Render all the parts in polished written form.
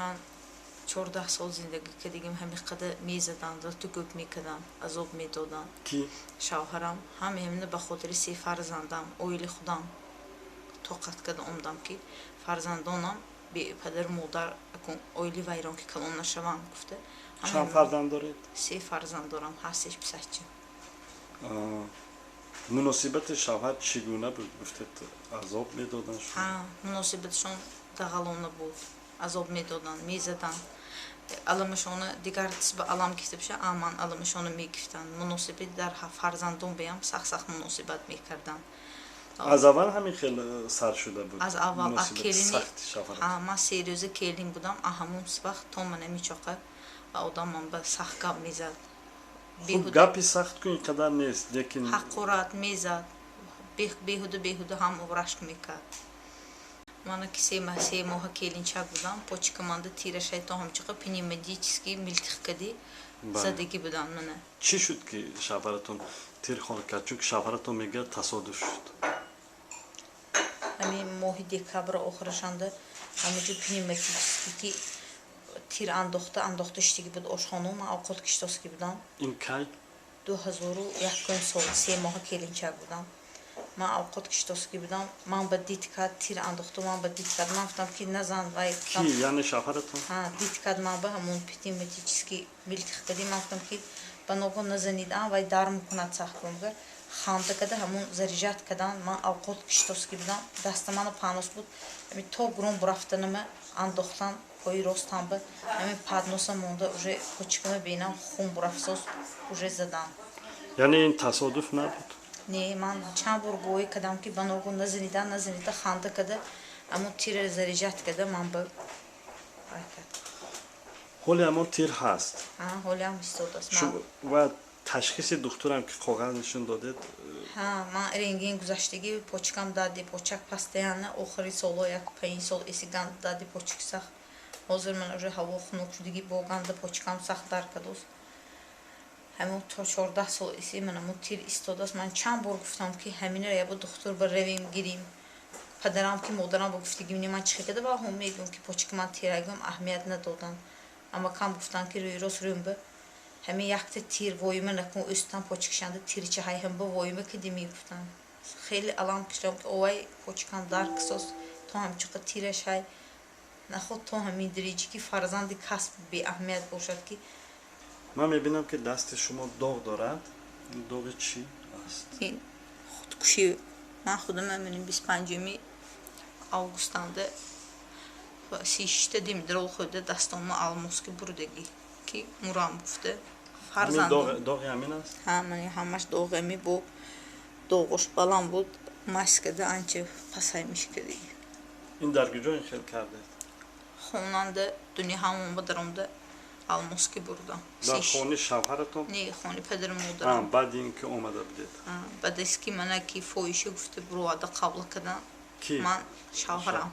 Ман 14 сол зиндагӣ кардагим, ҳамин қадар мезаданд, лату гӯб мекарданд, азоб медоданд. Кӣ? Шавҳарам. Ҳама ҳамина ба хотири се фарзандам, оили худам тоқат карда омадам, ки фарзандонам бепадару модар, оили вайрон ки калон нашаванд гуфта. Чанд фарзанд доред? Се фарзанд дорам, ҳар сеш писарча. Муносибати шавҳар чӣ гуна буд? Гуфтед, азоб медоданд шумо. Ҳа, муносибатшон дағалона буд, азоб медоданд, мезаданд. Аламашона дигар ба алам гифта боша, а ман аламашона мегифтанд. Муносибат дар фарзандон беам сахт сахт муносибат мекарданд. Аз аввал ҳамин хел сар шуда буд? Аз аввал. Муносибати сахти шавҳаратон? Ҳа, ман 3 рӯза келин будам, а ҳамун вақт то мана мичоқа ва одам ман ба сахт гап мезад. Хуб, гапи сахт ку ин қадар нест, лекин Ҳақорат мезад, беҳуда беҳуда ҳам рашк мекард. Мана ки 3 моҳа келинчак будам, почкаманда тирашай то ҳамчиқа пневматический милтиқ кади задагӣ будам мана. Чӣ шуд, ки шавҳаратон тир хор кард? Чунки шавҳаратон мегӯяд, тасодуф шуд. Ҳамин моҳи декабр охирашанда ҳамаҷо пневматический ки тир андохта андохта шудагӣ буд ошхона, ман овқот киштосгӣ будам. Ин кай? 2001-ум сол, 3 моҳа келинчак будам. Ман овқот киштосгӣ будам, ман ба дид кард, тир андохту ман ба дид кард. Ман гуфтам, ки назан вай. Ки, яъне шавҳаратон? Ҳа, дид кард ман ба ҳамон пневматический милтиқ кади. Ман гуфтам, ки ба ногоҳ назанид, а вай дар мекунад сахт. Гумга ханда када ҳамон заряжать кадан. Ман овқот киштосгӣ будам, даста мана панос буд, ҳамин то гурон бурафтанама андохтан пои ростам ба ҳамин подноса монда, уже почкама бинам хун бурафсоз, уже задан. Яъне ин тасодуф набуд? Не, ман чанд бор гувоҳӣ кардам, ки ба ногоҳ назанида, назанида, ханда када ҳамон тира заряжать када ман ба вай кард. Ҳоли ҳамон тир ҳаст? Ҳа, ҳолиам истодааст. Ва ташхиси духтурам, ки коғаз нишон додед? Ҳа, ман рентген гузаштагӣ, почкам дарди почак постоянно охири солҳо, як 5 сол эси дарди почки сахт. Ҳозир ман уже ҳаво хунук шудагӣ, бо ганда почкам сахт дард кардост. Ҳамон то 14 сол иси манамун тир истодааст. Ман чанд бор гуфтам, ки ҳаминро ябо духтур ба равем, гирим. Падарам ки модарам ба гуфтагӣ, ман чӣ када ва ҳом мегӯям, ки почки ман тирагӯям, аҳамият надоданд. Амакам гуфтанд, ки рӯи рост рӯм ба ҳамин якта тир воима накун, ӯстан почкишанда тирча ҳай ҳам ба воима киди мегуфтанд. Хеле алам кишидам, ки овай почкам дард кисос, то ҳамчуқа тираш ҳай наход, то ҳамин дариҷи ки фарзанди касб беаҳамият бошад ки. Ман мебинам, ки дасти шумо доғ дорад. Ин доғи чӣ аст? Ин худкушӣ. Ман худам аминим 25-уми августанда 36-та димидрол хӯрда, дастома алмоски бурдагӣ, ки мурам гуфта. Фарзанд доғи ҳамин аст? Ҳа, ман ҳамаш доғи ами бо доғош баланд буд, маскада анча пасай мешкадагӣ. Ин дар куҷо ин хел кардед? Хонанда дуни ҳамон ба даромда алмоски бурдам. Дар хони шавҳаратон? Не, хони падару модарам. Баъди ин ки омада будед? Баъд аз ки мана ки фоҳиша гуфта буроварда қабул кардан. Ман шавҳарам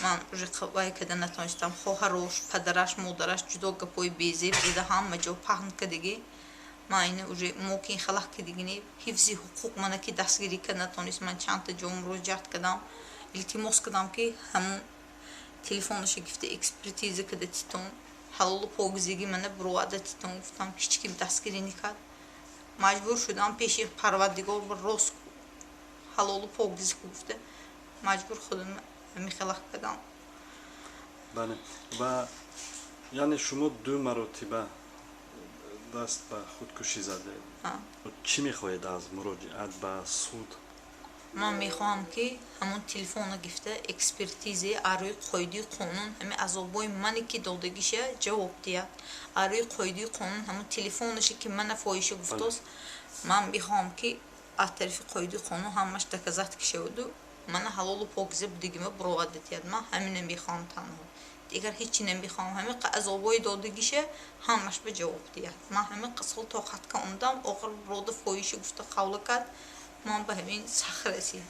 ман уже вай карда натонистам. Хоҳарош, падараш, модараш ҷудо гапҳои безеб зада, ҳама ҷо паҳн кардагӣ. Ман ина уже мо ки ин халақ кардагини, ҳифзи ҳуқуқ мана ки дастгирӣ карда натонист. Ман чандта ҷо муроҷиат кардам, илтимос кардам, ки ҳамон телефонаша гифта экспертиза карда титон, ҳалолу покизагӣ мана буроварда титон гуфтам. Ҳеҷ ким дастгирӣ накард. Маҷбур шудам пеши Парвардигор рост ҳалолу покизӣ гуфта, маҷбур худам ҳамин кардам. Бале, ва яъне шумо ду маротиба даст ба худкушӣ задед. Чӣ мехоҳед аз муроҷиат ба суд? Ман мехоҳам, ки ҳамон телефонро гифта экспертизе аз рӯи қоидаи қонун ҳамин азобҳои мане ки додагиша ҷавоб диҳад. Аз рӯи қоидаи қонун ҳамон телефонаше, ки мана фоҳиша гуфтост, ман мехоҳам, ки аз тарафи қоидаи қонун ҳамаш доказать ки шаваду мана ҳалолу покиза будагима буроварда диҳад. Ман ҳамина мехоҳам танҳо, дигар ҳечи намехоҳам. Ҳамин азобҳои додагиша ҳамаш ба ҷавоб диҳад. Ман ҳамин сол тоқат ка омадам, охир бирода фоҳиша гуфта қавла кард, ман ба ҳамин сахт расид.